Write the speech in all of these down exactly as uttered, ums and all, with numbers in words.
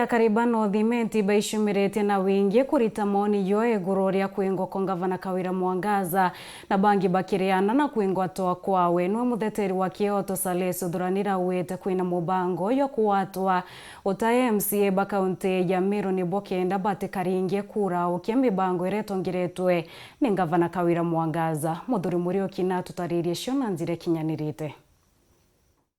Akari ba North Imenti baicumiritie na wingi kurita maoni jo iguru ria kwingwa kwa Ngavana Kawira Mwangaza, na bangi bakiriana na kwingwatwa kwawe. Niwe mutheteri wa kioto Salesi Uthuranira augite kwina mubango jwa kugwatwa uta M C A ba kaunti ya Meru nibo kenda batikaringie kura ukia mibango iria itongeretwe ni Ngavana Kawira Mwangaza. Muthuri Muriuki na atutaririe cio na njira ikinyanirite.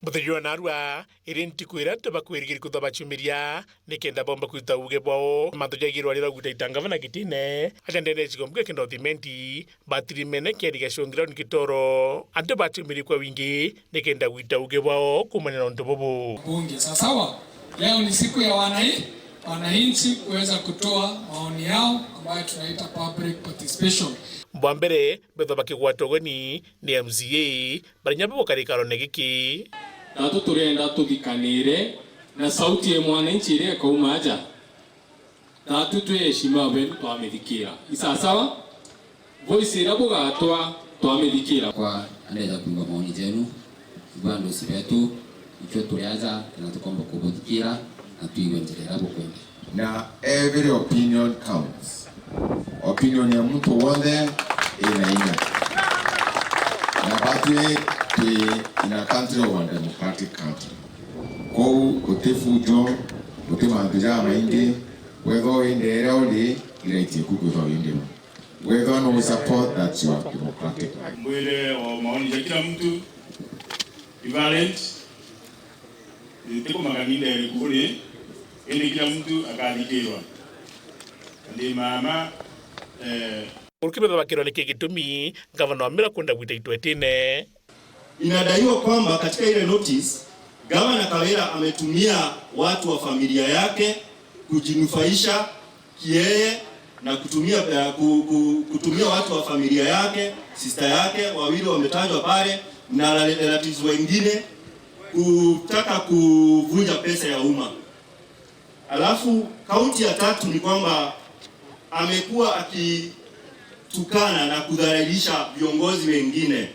Muthenya jwa narua, iri ntuku iria antu bakwirigiria kwithwa baciumiria nikenda bomba kwita uuge bwao mantu jegii rwari rwa gwita ita ngavana gitine, aja ndene ya gicigo mbunge kia North Imenti, batirimene kiari gia showground Kitoro. Antu baciumirie kwa wingi nikenda gwita uuge bwao kuumania na untu bubu. Bunge. Sawa sawa. Leo ni siku ya wanai-, wananchi kuweza kutoa maoni yao ambayo tunaita public participation. Bwa mbere, bethwa bakigwatwa ugeni ni M C A, bari nyabo bukari gikarone giki. Natu turenda tuthikanire na sauti ya mwananchi iria ikauma aja. Natu twi eshima beenu twamithikira. Isasawa? Voice iria bugatwa twamithikira. Kwa andeja kuigua maoni jenu, igua ndusi betu, itwe turi aja, na tukomba kubuthikira, na tuigue njira iria bukwenda. Na every opinion counts. Opinion ya muntu wonthe ina inya. Na batwi twi in a country of a democratic country. Kou guti fujo, guti mantu jamaingi, wethwa winde iria uri, i right yaku kwithwa winde. Whether no we support that you are democratic. Mwire o maoni ja kila mtu ni valid. Ti kumaka ni nderi kuri, indi kila mtu akathikirwa. Ndi mama, eh. Uruki bethwa bakirwa niki gitumi ngavana wa Meru kwenda gwita itwetine. Inadaiwa kwamba katika ile notice, Gavana Kawira ametumia watu wa familia yake kujinufaisha kiyeye na kutumia, eh, ku-, ku-, kutumia watu wa familia yake, sister yake, wawili wametajwa pale, na rela-, relatives wengine kutaka kuvunja pesa ya umma. Alafu kaunti ya tatu ni kwamba amekuwa akitukana na kudhalilisha viongozi wengine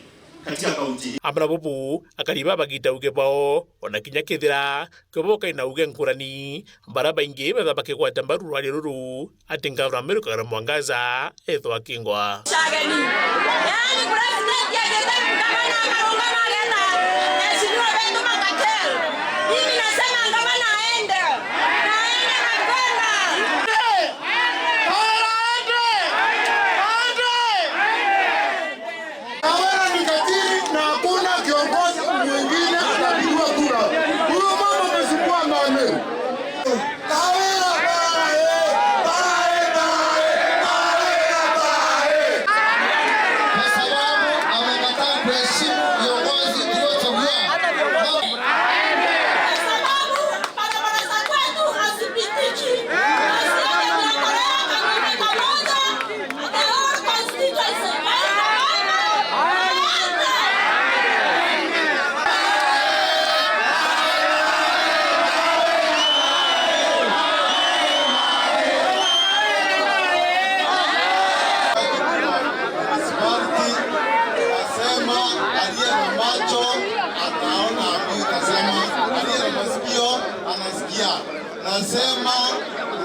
katika kaunti hii. Amwe na bubu, akari baba bagita uge bwao, ona kinya kethira kio bo kaina uge nkurani, bara baingi betha bakigwata mbaru rwari ruru, ati ngavana Meru Kawira Mwangaza ethwa akingwa. Chageni. Yaani president ageta gavana akarungama ageta, mheshimiwa wetu Makatel. Mimi nasema gavana aende. Na aende mapema. Kawira ni katili na hakuna kiongozi mwingine atapigwa kura. Huyu mama amesumbua mama. Kawira bae, bae, bae, Kawira bae. Kwa sababu amekataa kuheshimu viongozi tuliochagua. Kwa sababu barabara za kwetu hazipitiki. Kazi yake ni ya Korea, Kagame pamoja. Municipality, nasema aliye na macho ataona, mimi nasema aliye na masikio anasikia. Nasema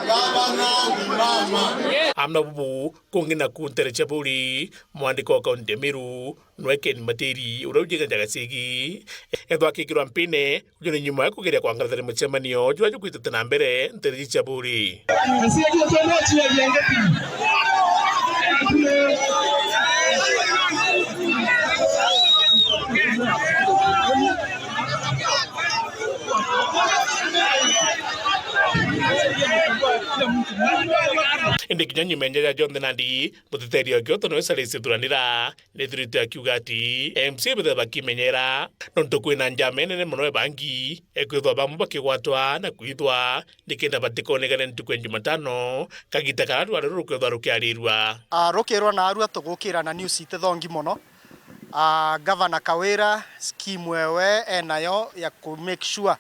gavana ni mama. Amwe na bubu, kungi naku ntere cia Buri, mwandiki wa kaunti ya Meru, nwe Ken Matiri, uria ujiganja gacigi, ethwa akikirwa mpine, uju ni nyuma ya kugeria kwangaratha mucemanio juria jukwitite na mbere ntere cia Buri. Indi kinya nyuma ya nja ya jonthe nandi, muteteri wa kioto niwe Salesi Thuranira, nithirite akiuga ati M C A bethe bakimenyera, nontu kwina njama inene mono ya bangi, ekwithwa bamwe bakigwatwa na kwithwa nikenda batikonegane ntuku ya Jumatano, kagita karia rwari ruru rukwithwa rukiarirua. Ah, rukirwa narua tugukira na news itithongi mono. Ah, Gavana Kawira, scheme ewe enayo ya ku make sure,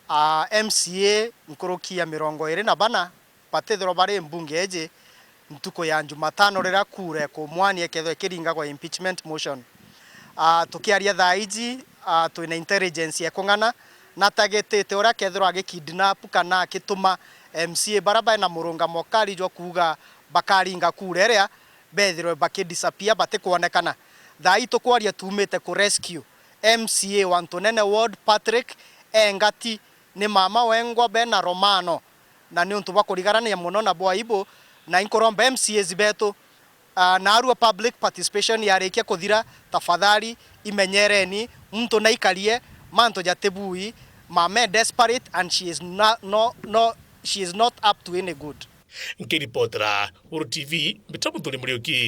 ah, M C A nkuruki ya mirongo iri na bana batithirwa bari mbunge iji ntuku ya Jumatano riria kura ikumwania ikethirwa ikiringagwa impeachment motion. Ah, tukiaria thaa iji, ah, twina intelligence ya kung'ana, Na tagitite uria akethirwa agikidnap kana akituma M C A bara baina murungamo kari jwa kuuga bakaringa kura iria, bethirwe bakidisappear, batikwonekana. Thaa ii tukwaria tuumite ku rescue M C A wa Ntunene Ward, Patrick Engati, ni mama wengwa bena Romano, na ni untu bwa kurigarania mono na bwa aibu, na inkuromba M C As betu, ah, naarua public participation yarikia kuthira, tafadhali imenyereni, muntu naikarie mantu jatibui. Mama e desperate and she is no, no, no, she is not up to any good. Nkiripotera Guru T V, mbita Muthuri Muriuki.